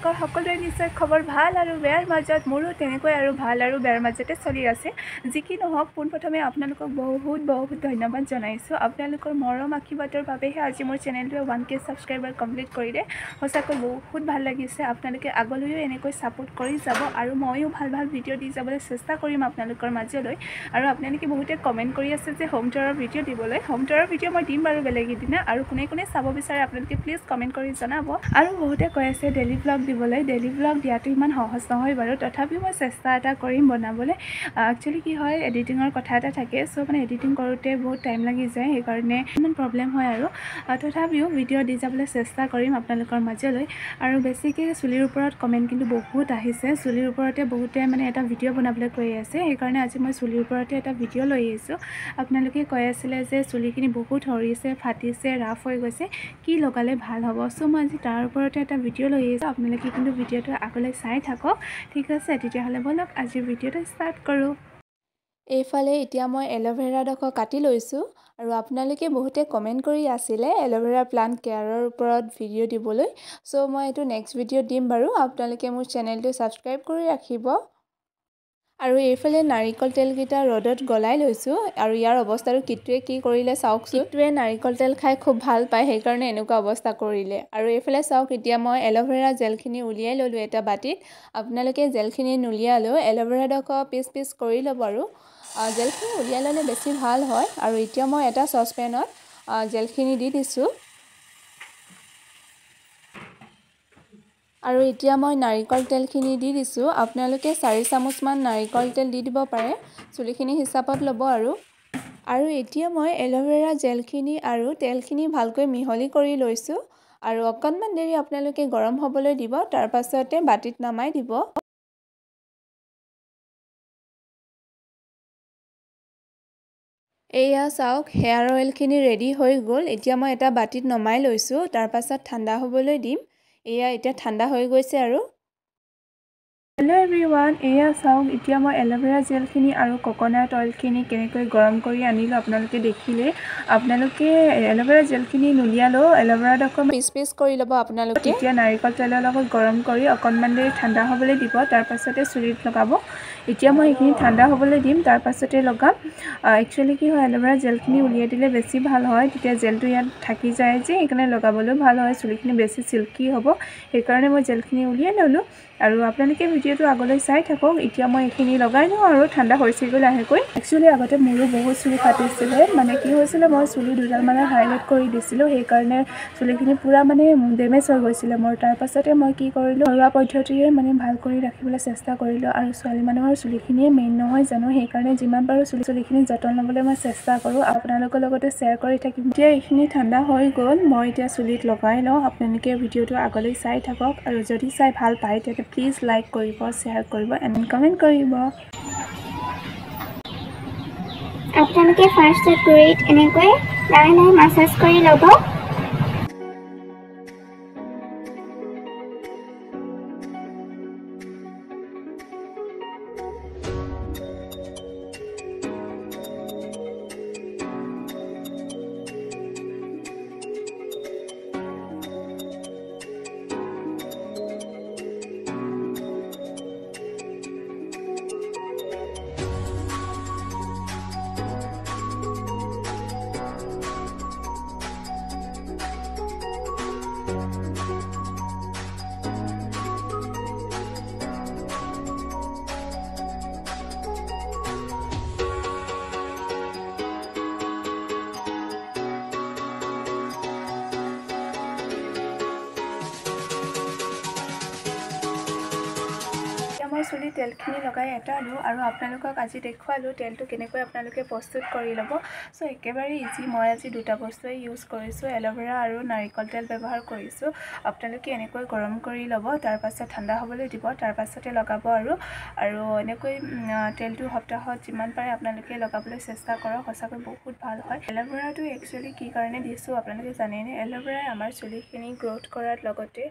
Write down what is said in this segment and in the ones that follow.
আপোনালোকৰ সকলোৰে নিশ্চয় খবৰ ভাল আৰু বেয়াৰ মাজত, মোৰো তেনেকৈ আৰু ভাল আৰু বেয়াৰ মাজতে চলি আছে। যি কি নহওক, পোনপ্ৰথমে আপোনালোকক বহুত বহুত ধন্যবাদ জনাইছোঁ। আপোনালোকৰ মৰম আশীৰ্বাদৰ বাবেহে আজি মোৰ চেনেলটোৱে 1K subscriber complete কৰিলে। সঁচাকৈ বহুত ভাল লাগিছে। আপোনালোকে আগলৈও এনেকৈ ছাপোৰ্ট কৰি যাব আৰু ময়ো ভাল ভাল ভিডিঅ' দি যাবলৈ চেষ্টা কৰিম আপোনালোকৰ মাজলৈ। আৰু আপোনালোকে বহুতে কমেণ্ট কৰি আছে যে হোম টুৰৰ ভিডিঅ' দিবলৈ। হোম টুৰৰ ভিডিঅ' মই দিম বাৰু বেলেগ এদিনা। আৰু কোনে কোনে চাব বিচাৰে আপোনালোকে প্লিজ কমেণ্ট কৰি জনাব। আৰু বহুতে কৈ আছে ডেইলি ব্লগ দিবলৈ। ডেইলি ব্লগ দিয়াটো ইমান সহজ নহয় বাৰু, তথাপিও মই চেষ্টা এটা কৰিম বনাবলৈ। একচুৱেলি কি হয়, এডিটিঙৰ কথা এটা থাকে, চ' মানে এডিটিং কৰোঁতে বহুত টাইম লাগি যায়, সেইকাৰণে ইমান প্ৰব্লেম হয়। আৰু তথাপিও ভিডিঅ' দি যাবলৈ চেষ্টা কৰিম আপোনালোকৰ মাজলৈ। আৰু বেছিকৈ চুলিৰ ওপৰত কমেণ্ট কিন্তু বহুত আহিছে, চুলিৰ ওপৰতে বহুতে মানে এটা ভিডিঅ' বনাবলৈ কৈ আছে, সেইকাৰণে আজি মই চুলিৰ ওপৰতে এটা ভিডিঅ' লৈ আহিছোঁ। আপোনালোকে কৈ আছিলে যে চুলিখিনি বহুত সৰিছে, ফাটিছে, ৰাফ হৈ গৈছে, কি লগালে ভাল হ'ব। চ' মই আজি তাৰ ওপৰতে এটা ভিডিঅ' লৈ আহিছোঁ। আপোনালোকে কিন্তু ভিডিঅ'টো আগলৈ চাই থাকক, ঠিক আছে? তেতিয়াহ'লে ব'লক আজিৰ ভিডিঅ'টো ষ্টাৰ্ট কৰোঁ। এইফালে এতিয়া মই এল'ভেৰাডোখৰ কাটি লৈছোঁ। আৰু আপোনালোকে বহুতে কমেণ্ট কৰি আছিলে এল'ভেৰা প্লাণ্ট কেয়াৰৰ ওপৰত ভিডিঅ' দিবলৈ। চ' মই এইটো নেক্সট ভিডিঅ' দিম বাৰু। আপোনালোকে মোৰ চেনেলটো ছাবস্ক্ৰাইব কৰি ৰাখিব। আৰু এইফালে নাৰিকল তেলকেইটা ৰ'দত গলাই লৈছোঁ। আৰু ইয়াৰ অৱস্থাটো কিটুৱে কি কৰিলে চাওকচোন। কিটুৱে নাৰিকল তেল খাই খুব ভাল পায়, সেইকাৰণে এনেকুৱা অৱস্থা কৰিলে। আৰু এইফালে চাওক, এতিয়া মই এল'ভেৰা জেলখিনি উলিয়াই ল'লোঁ এটা বাতিত। আপোনালোকে জেলখিনি নুলিয়ালেও এল'ভেৰাডোখৰ পিচ পিচ কৰি ল'ব আৰু জেলখিনি উলিয়াই ল'লে বেছি ভাল হয়। আৰু এতিয়া মই এটা চচপেনত জেলখিনি দি দিছোঁ। আৰু এতিয়া মই নাৰিকল তেলখিনি দি দিছোঁ। আপোনালোকে 4 চামুচমান নাৰিকল তেল দি দিব পাৰে, চুলিখিনি হিচাপত ল'ব। আৰু আৰু এতিয়া মই এল'ভেৰা জেলখিনি আৰু তেলখিনি ভালকৈ মিহলি কৰি লৈছোঁ। আৰু অকণমান দেৰি আপোনালোকে গৰম হ'বলৈ দিব, তাৰ পাছতে বাতিত নমাই দিব। এয়া চাওক, হেয়াৰ অইলখিনি ৰেডি হৈ গ'ল। এতিয়া মই এটা বাতিত নমাই লৈছোঁ, তাৰ পাছত ঠাণ্ডা হ'বলৈ দিম। এয়া এতিয়া ঠাণ্ডা হৈ গৈছে। আৰু হেল্ল' এভৰিৱান, এয়া চাওক, এতিয়া মই এল'ভেৰা জেলখিনি আৰু কক'নাট অইলখিনি কেনেকৈ গৰম কৰি আনিলোঁ আপোনালোকে দেখিলে। আপোনালোকে এল'ভেৰা জেলখিনি নুলিয়ালেও এল'ভেৰাডোখৰ পিচ পিচ কৰি ল'ব আপোনালোকে। এতিয়া নাৰিকল তেলৰ লগত গৰম কৰি অকণমান দেৰি ঠাণ্ডা হ'বলৈ দিব, তাৰ পাছতে চুলিত লগাব। এতিয়া মই সেইখিনি ঠাণ্ডা হ'বলৈ দিম, তাৰ পাছতে লগাম। একচুৱেলি কি হয়, এল'ভেৰা জেলখিনি উলিয়াই দিলে বেছি ভাল হয়, তেতিয়া জেলটো ইয়াত থাকি যায় যে, সেইকাৰণে লগাবলৈও ভাল হয়, চুলিখিনি বেছি চিল্কি হ'ব, সেইকাৰণে মই জেলখিনি উলিয়াই ল'লোঁ। আৰু আপোনালোকে ভিডিঅ'টো আগলৈ চাই থাকক। এতিয়া মই এইখিনি লগাই লওঁ আৰু ঠাণ্ডা হৈছেগৈ লাহেকৈ। একচুৱেলি আগতে মোৰো বহুত চুলি ফাটিছিলে, মানে কি হৈছিলে, মই চুলি দুডাল মানে হাইলাইট কৰি দিছিলোঁ, সেইকাৰণে চুলিখিনি পূৰা মানে ডেমেজ হৈ গৈছিলে মোৰ। তাৰপাছতে মই কি কৰিলোঁ, ঘৰুৱা পদ্ধতিৰে মানে ভাল কৰি ৰাখিবলৈ চেষ্টা কৰিলোঁ। আৰু ছোৱালী মানুহৰ চুলিখিনিয়ে মেইন নহয় জানো, সেইকাৰণে যিমান পাৰোঁ চুলিখিনি যতন ল'বলৈ মই চেষ্টা কৰোঁ, আপোনালোকৰ লগতে শ্বেয়াৰ কৰি থাকিম। এতিয়া এইখিনি ঠাণ্ডা হৈ গ'ল, মই এতিয়া চুলিত লগাই লওঁ। আপোনালোকে ভিডিঅ'টো আগলৈ চাই থাকক। আৰু যদি চাই ভাল পায় তেন্তে প্লিজ লাইক কৰিব, শ্বেয়াৰ কৰিব এণ্ড কমেণ্ট কৰিব। আপোনালোকে ফাৰ্ষ্টত গুৰিত এনেকৈ লাহে লাহে মাছাজ কৰি ল'ব। মই চুলি তেলখিনি লগাই এটালোঁ আৰু আপোনালোকক আজি দেখুৱালোঁ তেলটো কেনেকৈ আপোনালোকে প্ৰস্তুত কৰি ল'ব। চ' একেবাৰে ইজি। মই আজি দুটা বস্তুৱে ইউজ কৰিছোঁ, এল'ভেৰা আৰু নাৰিকল তেল ব্যৱহাৰ কৰিছোঁ। আপোনালোকে এনেকৈ গৰম কৰি ল'ব, তাৰপাছত ঠাণ্ডা হ'বলৈ দিব, তাৰপাছতে লগাব। আৰু আৰু এনেকৈ তেলটো সপ্তাহত যিমান পাৰে আপোনালোকে লগাবলৈ চেষ্টা কৰক, সঁচাকৈ বহুত ভাল হয়। এল'ভেৰাটো একচুৱেলি কি কাৰণে দিছোঁ আপোনালোকে জানেনে? এল'ভেৰাই আমাৰ চুলিখিনি গ্ৰ'থ কৰাৰ লগতে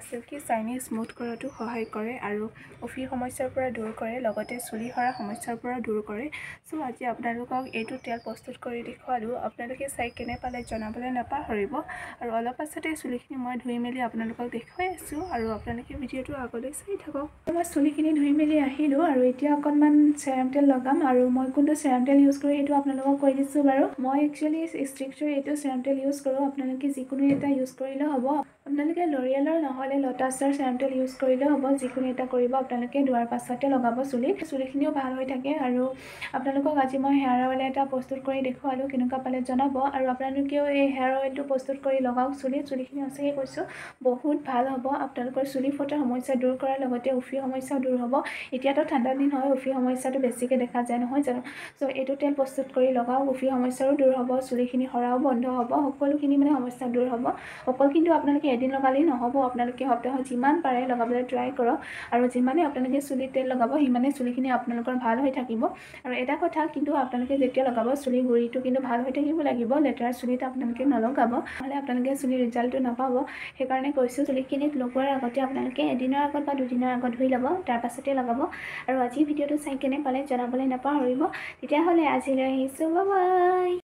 চিল্কি চাইনি স্মুথ কৰাতো সহায় কৰে আৰু উফি সমস্যাৰ পৰা দূৰ কৰে, লগতে চুলি সৰা সমস্যাৰ পৰা দূৰ কৰে। চ' আজি আপোনালোকক এইটো তেল প্ৰস্তুত কৰি দেখুৱালোঁ। আপোনালোকে চাই কেনে পালে জনাবলৈ নাপাহৰিব। আৰু অলপ পাছতে চুলিখিনি মই ধুই মেলি আপোনালোকক দেখুৱাই আছোঁ আৰু আপোনালোকে ভিডিঅ'টো আগলৈ চাই থাকক। মই চুলিখিনি ধুই মেলি আহিলোঁ আৰু এতিয়া অকণমান চেৰাম তেল লগাম। আৰু মই কোনটো চেৰাম তেল ইউজ কৰোঁ সেইটো আপোনালোকক কৈ দিছোঁ বাৰু। মই একচুৱেলি ষ্ট্ৰিক্সৰ এইটো চেৰাম তেল ইউজ কৰোঁ, আপোনালোকে যিকোনো এটা ইউজ কৰিলেও হ'ব। আপোনালোকে লৰিয়েলৰ নহ'লে লটাছৰ চেৰাম তেল ইউজ কৰিলেও হ'ব, যিকোনো এটা কৰিব। আপোনালোকে ধোৱাৰ পাছতে লগাব চুলিত, চুলিখিনিও ভাল হৈ থাকে। আৰু আপোনালোকক আজি মই হেয়াৰ অইল এটা প্ৰস্তুত কৰি দেখুৱালোঁ, কেনেকুৱা পালে জনাব। আৰু আপোনালোকেও এই হেয়াৰ অইলটো প্ৰস্তুত কৰি লগাওক চুলিত, চুলিখিনি সঁচাকৈ কৈছোঁ বহুত ভাল হ'ব। আপোনালোকৰ চুলি ফটাৰ সমস্যা দূৰ কৰাৰ লগতে উফি সমস্যাও দূৰ হ'ব। এতিয়াতো ঠাণ্ডা দিন হয়, উফি সমস্যাটো বেছিকৈ দেখা যায় নহয় জানো? চ' এইটো তেল প্ৰস্তুত কৰি লগাওক, উফি সমস্যাৰো দূৰ হ'ব, চুলিখিনি সৰাও বন্ধ হ'ব, সকলোখিনি মানে সমস্যা দূৰ হ'ব। অকল কিন্তু আপোনালোকে এদিন লগালেই নহ'ব, আপোনালোকে সপ্তাহত যিমান পাৰে লগাবলৈ ট্ৰাই কৰক। আৰু যিমানে আপোনালোকে চুলিত তেল লগাব সিমানেই চুলিখিনি আপোনালোকৰ ভাল হৈ থাকিব। আৰু এটা কথা কিন্তু, আপোনালোকে যেতিয়া লগাব চুলিৰ গুৰিটো কিন্তু ভাল হৈ থাকিব লাগিব, লেতেৰা চুলিত আপোনালোকে নলগাব, নহ'লে আপোনালোকে চুলিৰ ৰিজাল্টটো নাপাব। সেইকাৰণে কৈছোঁ চুলিখিনিত লগোৱাৰ আগতে আপোনালোকে এদিনৰ আগত বা দুদিনৰ আগত ধুই ল'ব, তাৰ পাছতে লগাব। আৰু আজি ভিডিঅ'টো চাই কেনে পালে জনাবলৈ নাপাহৰিব। তেতিয়াহ'লে আজিলৈ আহিছোঁ, বাই বাই।